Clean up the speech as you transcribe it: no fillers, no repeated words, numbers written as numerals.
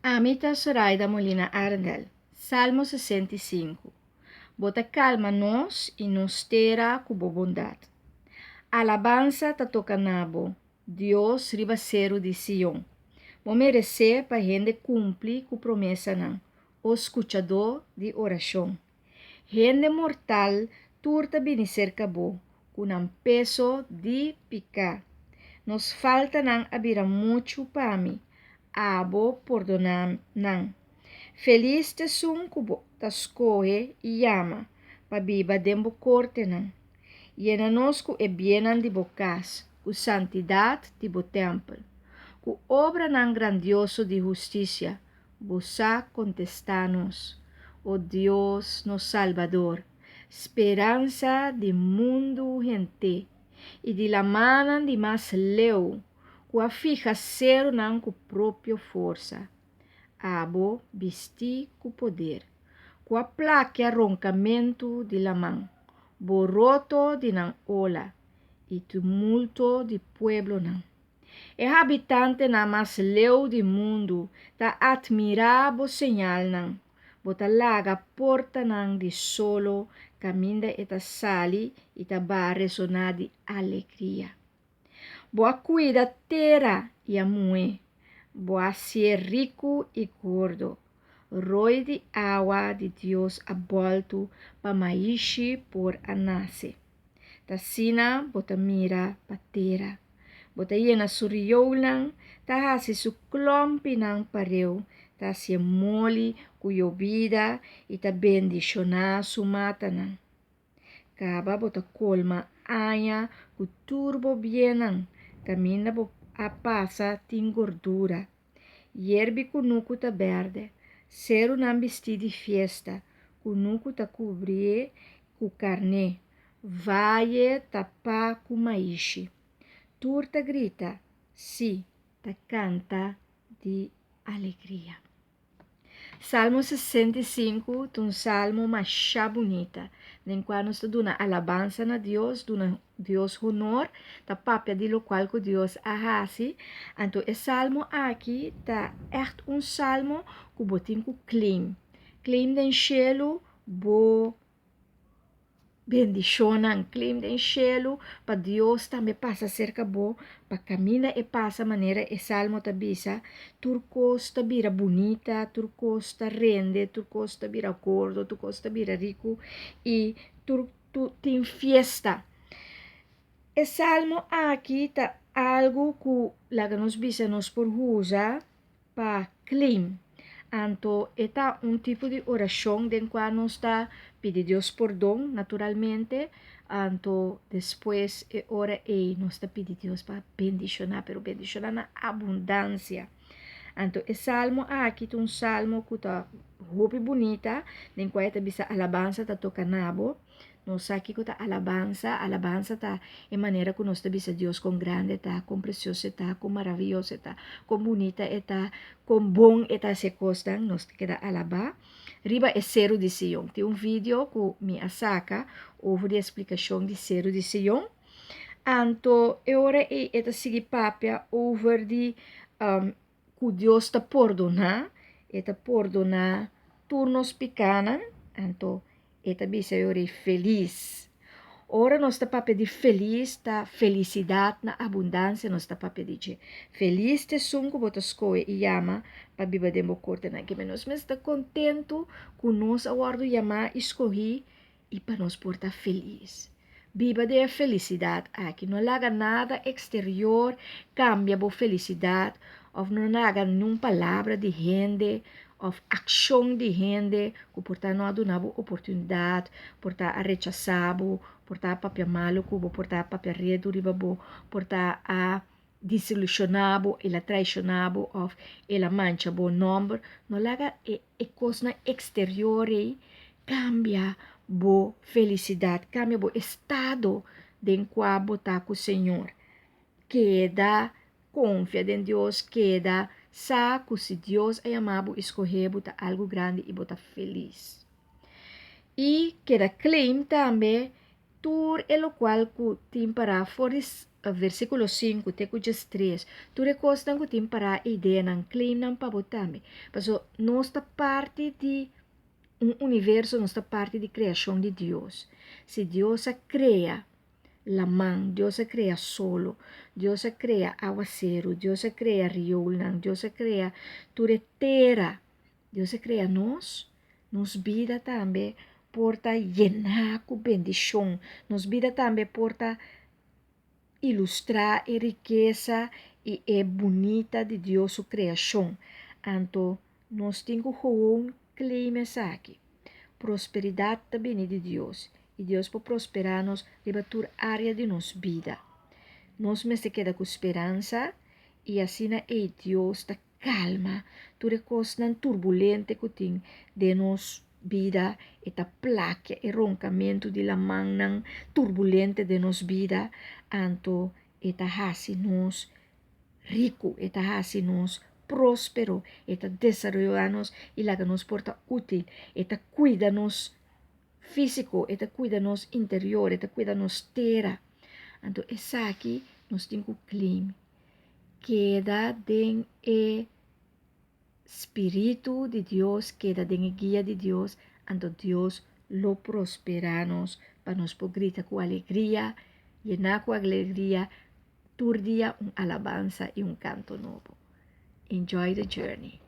Ami ta Soraida Molina Arendel. Salmo 65. Bo ta kalma nos i nos tera ku bo bondat. Alabansa ta toka na bo, Dios riba seru di Sion. Bo meresé pa hende kumpli ku promesanan, o skuchadó di orashon. Hende mortal tur ta bini serka bo ku nan peso di piká. Nos faltanan a bira muchu pa mi, abo pordoná nan. Felis t'esun ku bo ta skohe i yama pa biba den bo kortenan. Yena nos ku e biennan di bo kas, ku santidat di bo tèmpel. Ku obranan grandioso di hustisia, bo sa kontestá nos, o Dios nos Salbador, speransa di mundu hent'é i di lamannan di mas leu ku a fiha serunan ku propio forsa. Abo bistí ku poder, ku a plakia ronkamentu di laman, boroto di nan ola i tumulto di pueblonan. E habitantenan mas leu di mundu ta atmirá bo señalnan, bo ta laga portanan di solo kaminda e ta sali i ta baha resoná di alegria. Bo a kuida tera i a muhé, bo a hasié riku i gordo. Roi di awa di Dios a bòltu pa maishi por a nase. T'asina bo ta mira pa tera. Bo ta yena su rioulnan, ta hasi su klòmpinan pareu, ta hasié moli ku yobida i ta bendishoná su matanan. Kaba bo ta kolma aña ku tur bo biennan, kaminda bo a pasa tin gordura. Yerbi kunuku ta bèrdè, serunan bistí di fiesta, kunuku ta kubrié ku karné, vaye tapá ku maishi. Tur ta grita, sí, ta kanta di alegria. Salmo 65 ta un salmo masha bunita, den kua nos ta duna alabansa na Dios, duna Dios honor, ta papia di lokual ku Dios a hasi. Anto e salmo aki ta ègt un salmo ku bo tin ku claim. Claim den shelu bo Bendishonnan klim den shelu pa Dios tambe pasa serka bo, pa kaminda e pasa manera e salmo ta bisa, tur kos ta bira bunita, tur kos ta rende, tur kos ta bira gordo, tur kos ta bira riku i tur tin fiesta. E salmo aki ta algu ku laga nos bisa nos por usa pa claim. Anto e ta un tipo di orashon den kua nos ta pidi Dios pordon naturalmente, anto despues e ora ei nos ta pidi Dios pa bendishoná, pero bendishoná na abundansia. Anto e salmo aki ta un salmo ku ta hopi bunita den kua e ta bisa alabansa ta toka na bo. Nos sa kiko ta alabansa. Alabansa ta e manera ku nos ta bisa Dios kon grandi e ta, kon presioso e ta, kon maravioso e ta, kon bunita e ta, kon bon e ta hasi e kosnan. Nos ta keda alabá riba e Seru di Sion. Tin un video ku mi a saka over di e splikashon di Seru di Sion. Anto e ora ei e ta sigui papia over di ku Dios ta pordoná, e ta pordoná tur nos pikánan, anto e ta bisa e ora ei felis. Ora nos ta papia di felis, ta felisidat na abundansia nos ta papia di dje. Felis ta esun ku bo ta skohe i yama pa biba den bo kortenan. Kiba nos mester ta kontentu ku nos a wòrdu yamá i skohí i pa nos por ta felis. Biba den e felisidat aki. No laga nada eksterior kambia bo felisidat òf no laga niun palabra di hende òf akshon di hende ku por ta no a duna bo oportunidat, por ta a rechasá bo, por ta a papia malu ku bo, por ta a papia redu riba bo, por ta a disilushoná bo, el a traishoná bo òf el a mancha bo nòmber. No laga e e kosnan eksterior ei kambia bo felisidat, kambia bo estado den kua bo ta ku Señor. Keda konfia den Dios, keda sa ku si Dios a yama bo i skohe bo ta algu grandi i bo ta felis. I keda claim tambe tur e lokual ku tin pará for di. versíkulo 5 te ku 13, tur e kosnan ku tin pará ideanan, claim nan pa bo tambe. Paso nos ta parti di un universo, nos ta parti di kreashon di Dios. Si Dios a krea laman, Dios a krea solo, Dios a krea awaseru, Dios a krea rioolnan, Dios a krea tur e tera, Dios a krea nos, nos bida tambe por ta yená ku bendishon, nos bida tambe por ta ilustrá e rikesa i e bunita di Dios su kreashon. Anto nos tin ku gewoon claim esaki. Prosperidat ta bini di Dios i Dios por prosperá nos riba tur área di nos bida. Nos mester keda ku speransa i asina ei Dios ta kalma tur e kosnan turbulente ku tin den nos bida, e ta plakia e ronkamentu di lamannan turbulente den nos bida, anto e ta hasi nos riku, e ta hasi nos próspero, e ta desaroyá nos i laga nos por ta útil, e ta kuida nos físiko, e ta kuida nos interior, e ta kuida nos tera. Anto esaki nos tin ku claim. Keda den e spiritu di Dios, keda den e guia di Dios, anto Dios lo prosperá nos pa nos por grita ku alegria, yená ku alegria, tur dia un alabansa i un kanto nobo. Enjoy the journey.